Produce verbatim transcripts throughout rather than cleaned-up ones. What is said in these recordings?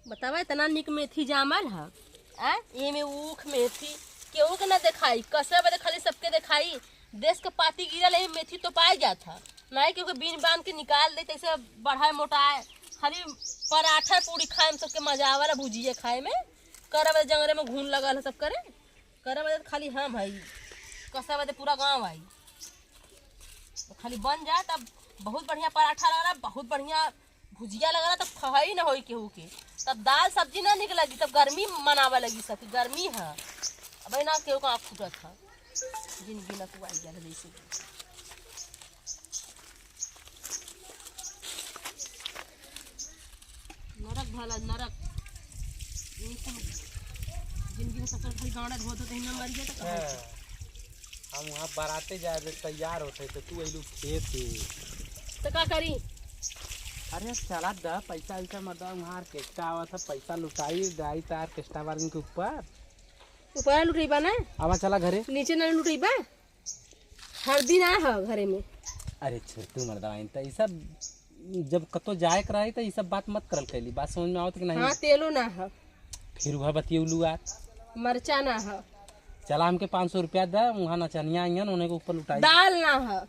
बतावा, इतना निक मेथी जामल ह, आ? एमे ऊख मेथी केहू के ना देखाई, कसरा बदे खाली सबके देखाई। देश के पाती गिरल, एमे मेथी तोपाए जात ह, नाहीं केहू के बीन बान के निकाल दे, तैसे बढ़ाए मोटाए। खाली पराठा पूरी खाए में सबके मजा आवेला, भुजिया खाए में। करब जंगरे में घून लगल ह सब करे, करब त खाली हम हई, कसरा बदे पूरा गाँव आई। तो खाली बन जा तब बहुत बढ़िया पराठा लगला, बहुत बढ़िया भुजिया लगला, तब खहई न होई केहू के। तब दाल सब्जी ना निक लगी, तब गर्मी मनावे लगी सब कि गर्मी ह। अब ना केहू का आँख फूटत ह, जिंदगी ना कुआई गल जैसे। नरक भला नरक। ये कुल जिंदगी में सत्तर खाली गांडा धोत होते ही ना मर गया तो कहाँ से? हाँ। हम वहाँ बाराते जाए बे तैयार होते तो तू अइलू खेत ही। तो का करी? अरे चला द पैसा वैसा मत द, वहाँ ऑर्केस्ट्रा आवा था, पैसा लुटाई जाई त ऑर्केस्ट्रा वालन के ऊपर। ऊपर लुटइबा ना? आवा चला घरे। नीचे ना लुटइबा? हरदी ना ह घरे में। अरे छोटू मर्दवा, इन त ई सब जब कतो जाए के रही त ई सब बात मत करल कैली। बात समझ में आवत कि नहीं? हाँ, तेलो ना ह। फिर वह बतियौलू यार। मरचा ना ह। चला हमके पाँच सौ रुपया दे, वहाँ नचनिया आइयन, उन्हें के ऊपर लुटाई। दाल ना ह।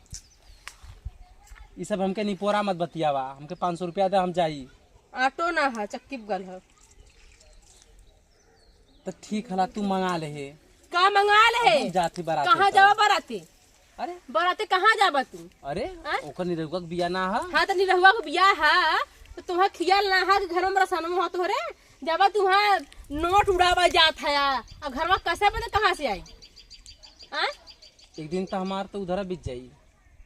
ई सब हमके निपोरा मत बतियावा, हमके पाँच सौ रुपया दे, हम जाई। आटो ना ह, चक्की बगल ह। त ठीक हला, तू मंगा ले हे। का मंगा ले हे? हम जात ही बाराते कहाँ त। जावा बाराते? अरे। बाराते कहाँ जाबा तू? अरे, हाँ? ओकर निरहुआ के बिया ना ह? हाँ, त निरहुआ के बिया ह, त तुम्हार खियाल ना ह कि घर में रसनमो ह तोहरे? जाबा तू वहाँ नोट उड़ावा जात है, आ घरवा कसे बने कहाँ से आई? हाँ? एक दिन त हमार त उधर बीत जाई।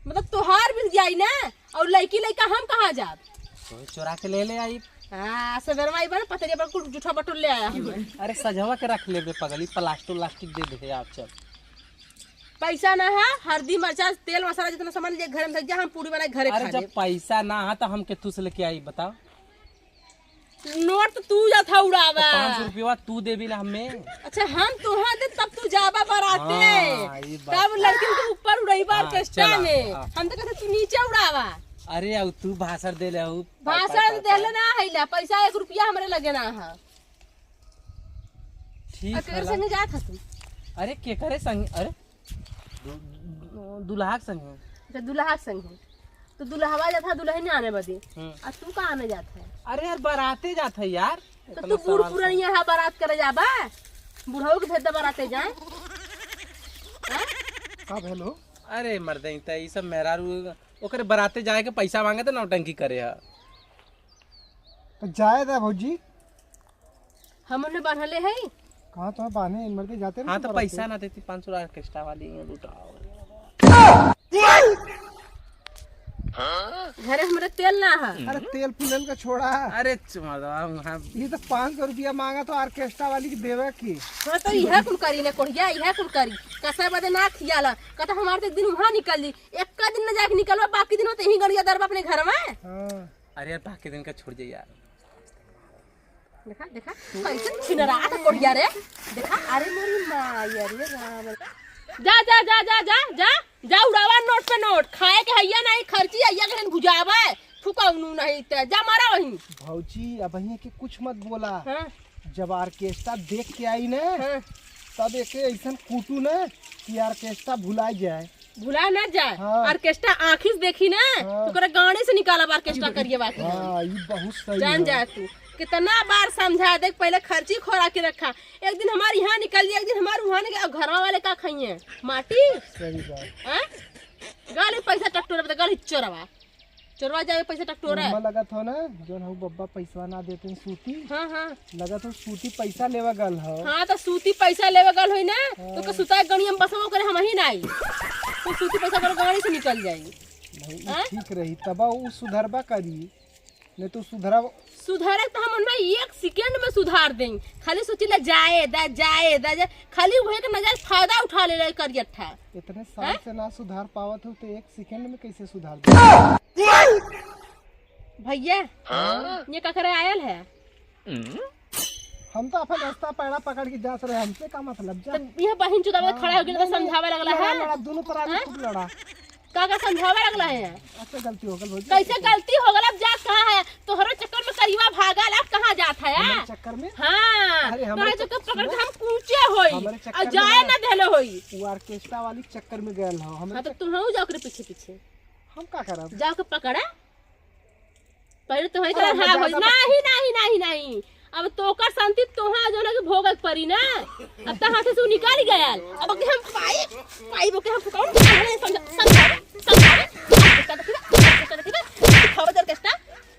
मतलब तोहार भी जाई ना, और लड़की लड़का हम कहाँ जाब? तो चोरा के ले ले आई। हाँ, सबेरवा आई बा ना, पतरिया पर कुल जूठा बटोर ले आया हमें। अरे सजवा के रख लेबे पगली, प्लास्टिक व्लास्टिक दे दे आप चल। पैसा ना है, हरदी मरचा तेल मसाला जितना सामान ले घर में धर जा, हम पूरी बनाए घरे अरे खा जब लेब। पैसा ना है तो हम केथू से लेके आई बताओ? नोट तो तू जात हा उड़ावा। तो पाँच सौ रुपया तू देबी ना हमें। अच्छा, हम तोहा दे तब तू जाबा बाराते। हाँ, ई बात। तब लड़किन के ऊपर उड़ाई बार हाँ, ऑर्केस्ट्रा चला, में। हाँ। हम तो कहते तू नीचे उड़ावा। अरे, अब तू भाषण दे ले, अब भाषण दे ले ना है ला, पैसा एक रुपया हमरे लगे ना है। ठीक अब केकरे है ला। संगे जात ह तू? अरे, केकरे संगे? अरे, दु-, दु-, दुल्हा के संगे। अच्छा, दुल्हा के संगे। तो दुल्हवा जात है दुल्हन आने बदे। हम्म। आ तू का आने जात है? अरे यार, बाराते जात है यार। तो इतना तू बूढ़ सवाल पुरनिया है, बारात करे जाबा? बुढ़ऊ के भेद बाराते जाए। हैं? का भेलो? अरे मर्दे, त ई सब मेहरारू ओकरे बाराते जाए के पैसा मांगे त नौटंकी करे है। तो जाए दा भौजी। हम उन्हें बांधले है। कहाँ तो बांधे, इन मर के जाते हाँ, ना तो बाराते। पैसा ना देती, पाँच सौ ऑर्केस्ट्रा वाली ये लुटाओ। घरे हमरे तेल ना है। अरे तेल फूलन का छोड़ा। अरे चुमा दो, हम, हम ये तो पाँच सौ रुपया मांगा तो ऑर्केस्ट्रा वाली की देवे की। हाँ, तो यह कुल करी ना कोढ़िया, यह कुल करी। कसा बदे ना खियाला, कहता हमारे तो एक दिन वहाँ निकल ली, एक का दिन ना जाके निकलवा, बाकी दिन होते ही गड़िया दरबा अपने घर में। हाँ। अरे यार, बाकी दिन का छोड़ दे यार। देखा, देखा, कैसन छिनरा त कोढ़िया रे। देखा, अरे मोरी माई, अरे राम। जा, जा, जा, जा, जा, जा, जा उड़ावा नोट पे नोट। खाए के हैया नहीं, खर्ची हैया के भुजावा। फुकाऊ नू नहीं ते, जा मारा वहीं। भौजी, अब वहीं के कुछ मत बोला। हाँ। जब ऑर्केस्ट्रा देख के आई ना, हाँ। तब एके ऐसन कूटू ना कि ऑर्केस्ट्रा भुला जाए। भुला ना जाए। हाँ। ऑर्केस्ट्रा आँखी से देखी ना, हाँ। तो ओकरा गाड़ी से निकालब ऑर्केस्ट्रा करिए बात। हाँ, ई बहुत सही जान है। जाए तू। कितना बार समझा दे, पहले खर्ची खोरा के रखा। एक दिन हमारे यहाँ निकल जाए, एक दिन हमारे वहाँ निकल, अब घरवा वाले का खाइए? माटी? सही बात। हाँ? गाली पैसा टकटोरा, बता, गाली चोरवा। चोरवा जावे पैसा टकटोरा। ओमा लगत हो ना, जौन हऊ बब्बा पैसवा ना देते सूती। हाँ, हाँ। लगत हो सूती पैसा लेवा गल हो। हाँ, तो सूती पैसा लेवा गल होई ना, हाँ। तो के सुताए गणिया में बसवा करे हम ही ना आई। तो सूती पैसा कर गाड़ी से निकल जाई। नहीं, ई हाँ? ठीक रही, तब ऊ सुधरबा करी। नहीं तो सुधरा सुधरे तो हम ना एक सेकंड में सुधार दें। खाली सोचिला जाए दा, जाए दा, जाए। खाली वही के नजर फायदा उठा ले ले करियठा। इतने साल हैं? से ना सुधार पावत हो तो एक सेकंड में कैसे सुधार दे? भैया, हाँ? ये का करे आयल है? हम तो अपन रास्ता पैड़ा पकड़ के जात रहे, हमसे का मतलब जा। तो यह बहिन चुदा में हाँ, खड़ा हो गया तो नहीं, नहीं, समझावे लगला लड़ा, है? लड़ा, दोनों तरह हाँ? खूब लड़ा। का का समझावे लगला है? अच्छा गलती हो गल भौजी। कैसे गलती हो गल? अब जा कहाँ है? तोहरे चक्कर में करिवा भागल, अब कहाँ जात है? हमरे चक्कर में? हाँ, अरे, हमारे तोहरे चक्कर चक्कर पकड़ के में? हम कूचे होई, हमारे चक्कर और में जाए ना। ना देले होई। वो orchestra वाली चक्कर में गयल हो, हमारे हाँ, तो चक्कर तुम जाओ ओकरे पीछे पीछे। हम का करब? जाओ के पकड़ा। पहले तो वही हाँ, तरह हम हाँ होई। ज्यादा नहीं, नहीं, नहीं, नहीं। अब तोकर शांति तोहा जो ना कि भोगक परी ना। अब तो हाथे से उ निकल गया। अब ओके हम पाई, पाई ओके हम फुकाउन, समझा, समझा, समझा, समझा, orchestra देखिबा, orchestra देखिबा, दिखावा दे orchestra,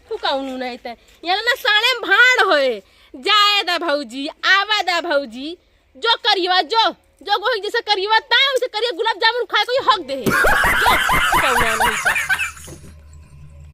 फुकाउन नहीं ते। यहाँ ना साले में भाड़ होए। जाए दा भौजी, आवा दा भौजी, जो करियवा, जो, जो गोही जैसे करियवा, ता उसे करिया गुलाब जामुन खाए को ही हक दे है। जो, फुकाउन नहीं ते।